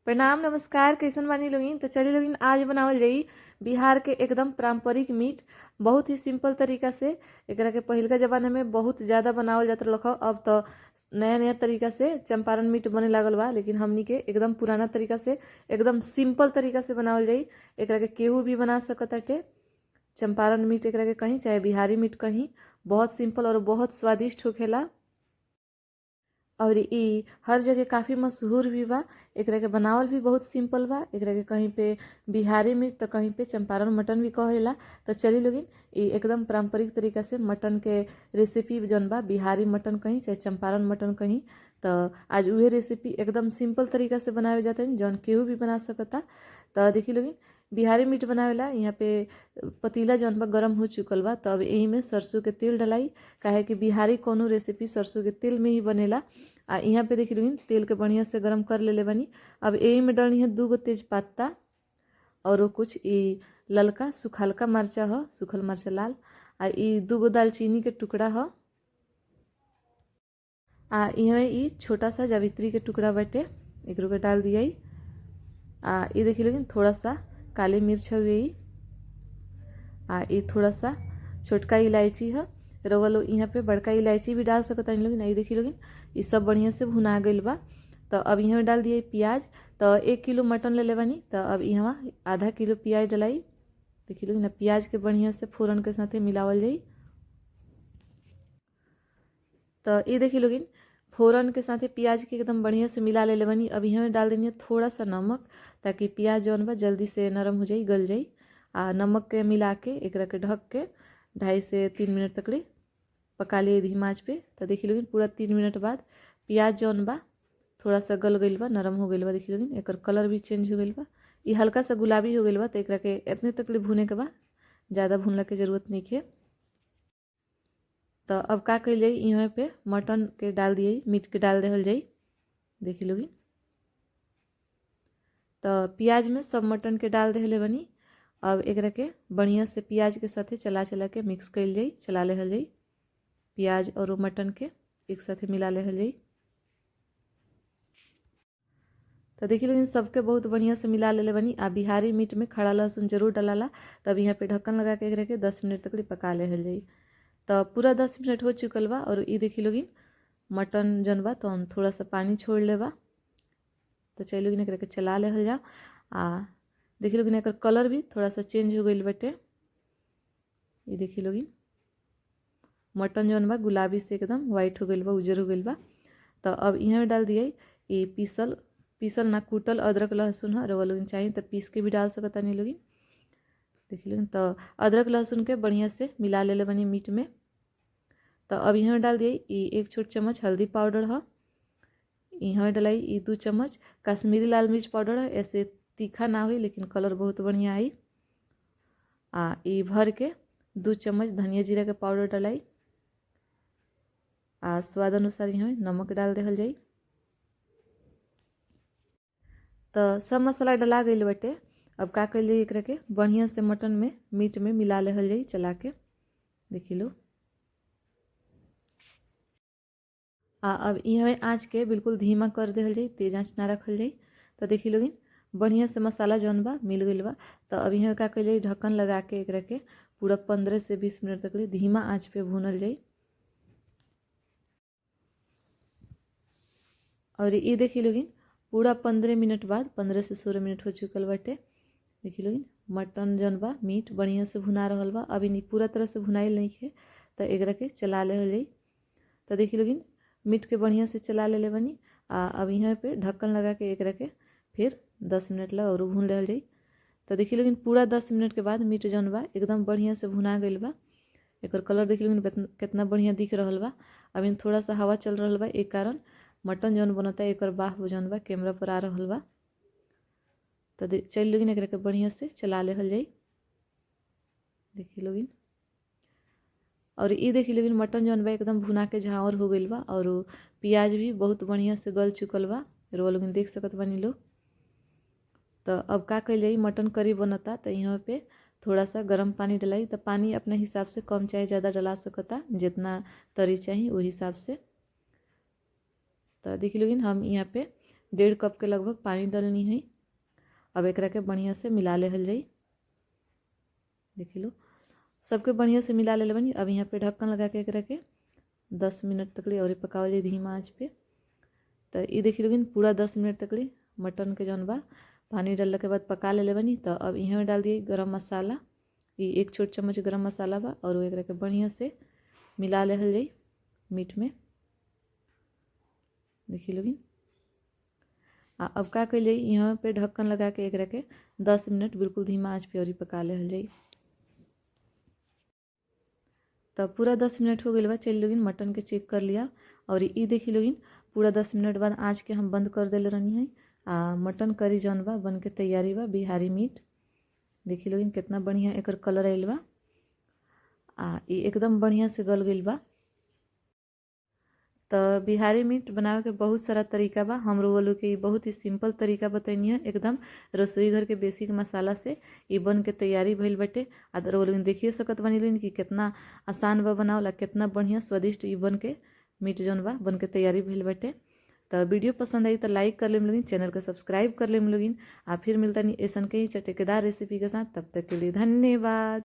प्रणाम नमस्कार। कैसन बानी लोगिन? तो चलिए लोगिन आज बनावल जाई बिहार के एकदम पारंपरिक मीट, बहुत ही सिंपल तरीका से। एकरा के पहिलका जमाना में बहुत ज़्यादा बनावल जात रहल। अब तो नया नया तरीका से चंपारण मीट बने लागल बा, लेकिन हमनी के एकदम पुराना तरीका से एकदम सिंपल तरीका से बनावल जाई। एकरा के केहू भी बना सकताटे। चंपारण मीट एकरा के कहीं चाहे बिहारी मीट कहीं, बहुत सिंपल और बहुत स्वादिष्ट होखेला और ई हर जगह काफ़ी मशहूर भी बा। एकरा के बनावल भी बहुत सिंपल बा। एकरा के कहीं पे बिहारी मीट तो कहीं पे चंपारण मटन भी कहेला। तो चली लोगिन ई एकदम पारंपरिक तरीका से मटन के रेसिपी जौन बा, बिहारी मटन कहीं चाहे चंपारण मटन कहीं, तो आज उहे रेसिपी एकदम सिंपल तरीका से बनावे जाता है जौन केहू भी बना सकता। तो देखी लोगिन बिहारी मीट बनावेला यहाँ पे पतीला जौन बा गरम हो चुकल बा, तब एही में सरसों के तेल डलाई, काहे कि बिहारी कोनो रेसिपी सरसों के तेल में ही बनेला। आ यहाँ पे देखी लोगिन तेल के बढ़िया से गरम कर लेले बानी। अब एही में डालनी है 2 गो तेजपत्ता और कुछ ई ललका सुखलका मरचा ह, सुखल मरचा लाल, आ ई 2 गो दालचीनी के टुकड़ा ह, आ यहाँ ई छोटा सा जावित्री के टुकड़ा बाटे, एकरो के डाल दियाई। आ ई देखी लोगिन थोड़ा सा काली मिर्च हवे ई, आ ई थोड़ा सा छोटका इलायची ह। रउआ लोग यहाँ पे बड़का इलायची भी डाल सकता लोगिन। ई देखी लोगिन ई सब बढ़िया से भुना गइल बा। तो अब यहाँ डाल दिए प्याज। तो 1 किलो मटन ले ले बानी, तो अब यहाँ आधा किलो प्याज डलाई। देखी लोगिन प्याज के बढ़िया से फोरन के साथे मिलावल जाई। तो ये देखी लोगिन फोरन के साथे प्याज के एकदम बढ़िया से मिला ले बानी। अब यहाँ डाल देनी है थोड़ा सा नमक, ताकि प्याज जौन बा जल्दी से नरम हो जाई, गल जाई। आ नमक के मिला के एकरा के ढक के 2.5 से 3 मिनट तक ले पका लिए धीमा आँच पे। तो देखी लोगिन पूरा 3 मिनट बाद प्याज जौन बा थोड़ा सा गल गइल बा, नरम हो गइल बा। देखी लोगिन एकर कलर भी चेंज हो गइल बा, ये हल्का सा गुलाबी हो गइल बा। तो एकरा के इतने तक ले भुने के बा, ज़्यादा भुनला के जरूरत नहीं है। तो अब का कइल जाई, यहाँ पे मटन के डाल दिए, मीट के डाल देहल जाई। देखी लोगिन तो प्याज में सब मटन के डाल देहले बनी। अब एकरा के बढ़िया से प्याज के साथे चला चला के मिक्स कइल जाई, चला लेहल जाई। प्याज और मटन के एक साथे मिला लेहल जाई। तो देखिए लोगिन सबके बहुत बढ़िया से मिला लेले बनी। आ बिहारी मीट में खड़ा लहसुन जरूर डलाला। तब यहाँ पे ढक्कन लगा के एकरा के 10 मिनट तक पका लेहल जाई। तो पूरा 10 मिनट हो चुकल बा और ई देखी लोगिन मटन जौन बा तो हम थोड़ा सा पानी छोड़ लेबा। तो चलिए लोगिन एकरा के चला लेहल जाओ। आ देखी लोगिन एकर कलर भी थोड़ा सा चेंज हो गइल बाटे। ये देखी लोगिन मटन जौन बा गुलाबी से एकदम वाइट हो गइल बा, उजर हो गइल बा। तो अब यहाँ डाल दिए ये पीसल पीसल ना कूटल अदरक लहसुन है। रउआ लोगिन चाहिए तो पीस के भी डाल सकता नहीं लोगिन। देखी लोगिन तो अदरक लहसुन के बढ़िया से मिला लेले बनी मीट में। तो अब यहाँ डाल दिए ये 1 छोट चम्मच हल्दी पाउडर है। यहाँ डलाई ये 2 चम्मच कश्मीरी लाल मिर्च पाउडर है। ऐसे तीखा ना हुई लेकिन कलर बहुत बढ़िया आई। आ ये भर के 2 चम्मच धनिया जीरा के पाउडर डलाई। आ स्वाद अनुसार यहाँ नमक डाल देहल जाई। तो सब मसाला डला गइल बाटे। अब का कइल जाई, एकरा के बढ़िया से मटन में मीट में मिला लेहल जाई चला के। देखी लो आ अब यहाँ आँच के बिल्कुल धीमा कर देहल जाई, तेज आँच ना रखल जाई। तो देखी लोगिन बढ़िया से मसाला जौन बा मिल गइल बा। तो अब यहाँ का कइल जाई, ढक्कन लगा के एकरा के पूरा 15 से 20 मिनट तक ले धीमा आँच पे भूनल जाई। और ये देखी लोगिन पूरा 15 मिनट बाद 15 से 16 मिनट हो चुकल बाटे। देखी लोगिन मटन जौन बा मीट बढ़िया से भुना रहल बा। अभी नहीं पूरा तरह से भुनाइल नहीं है, तो एकरा के चला लेहल जाई। तो देखी लोगिन मीट के बढ़िया से चला लेले बनी। आ अब यहाँ पे ढक्कन लगा के एकरा के फिर 10 मिनट ला और भून लेहल जाई। तो देखी लोगिन पूरा 10 मिनट के बाद मीट जौन बा एकदम बढ़िया से भुना गइल बा। एकर कलर देखी लोगिन कितना बढ़िया दिख रहल बा। अभी थोड़ा सा हवा चल रहल बा, एक कारण मटन जौन बनता एकर बाह जौन बा कैमरा पर आ रहल बा। तो चल लोगिन एकरा के बढ़िया से चला लेहल जाई। देखी लोगिन और ये देखी लोगिन मटन जौन बा एकदम भुना के झावर हो गइल बा और प्याज भी बहुत बढ़िया से गल चुकल बा। रउआ लोगिन देख सकत बानी लोग। तो अब का कइल जाई, मटन करी बनता तो यहाँ पे थोड़ा सा गरम पानी डलाई। तो पानी अपने हिसाब से कम चाहे ज़्यादा डला सकता, जितना तरी चाहिए वही हिसाब से। तो देखी लोगिन हम यहाँ पे 1.5 कप के लगभग पानी डालनी है। अब एकरा के बढ़िया से मिला लेहल जाई। देखी लो सबके बढ़िया से मिला ले बनी। अब यहाँ पे ढक्कन लगा के एकरा के 10 मिनट तक ले और पकावल जाई धीमा आँच पे। तो ये देखी लोगिन पूरा 10 मिनट तक ले मटन के जौन बा पानी डालने के बाद पका ले बनी। तो अब यहाँ डाल दिए गरम मसाला, ये 1 छोट चम्मच गरम मसाला बा और एकरा के बढ़िया से मिला लेहल जाई मीट में। देखी लोगिन आ अब का कइल जाई, यहाँ पे ढक्कन लगा के एकरा के 10 मिनट बिल्कुल धीमा आँच पे और पका लेहल जाई। तब पूरा 10 मिनट हो गइल बा। चल लोगिन मटन के चेक कर लिया और ये देखी लोगिन पूरा 10 मिनट बाद आँच के हम बंद कर देले रहनी है। आ मटन करी जौन बा बन के तैयारी बा बिहारी मीट। देखी लोगिन कितना बढ़िया एकर कलर आइल बा आ ये एकदम बढ़िया से गल गइल बा। तो बिहारी मीट बनावे के बहुत सारा तरीका बा। हम लोग के बहुत ही सिंपल तरीका बतैनी है, एकदम रसोई घर के बेसिक मसाला से ये बन के तैयारी भइल बाटे। आ लोग देखिए सकत बानी लोगिन कि कितना आसान बा बनावला, कितना बढ़िया स्वादिष्ट ये बन के मीट जौन बा बन के तैयारी भइल बाटे। तो वीडियो पसंद आई तो लाइक कर लेम लोगिन, चैनल को सब्सक्राइब कर लेम लोगिन। आ फिर मिलता नहीं ऐसा के ही चटकेदार रेसिपी के साथ। तब तक के लिए धन्यवाद।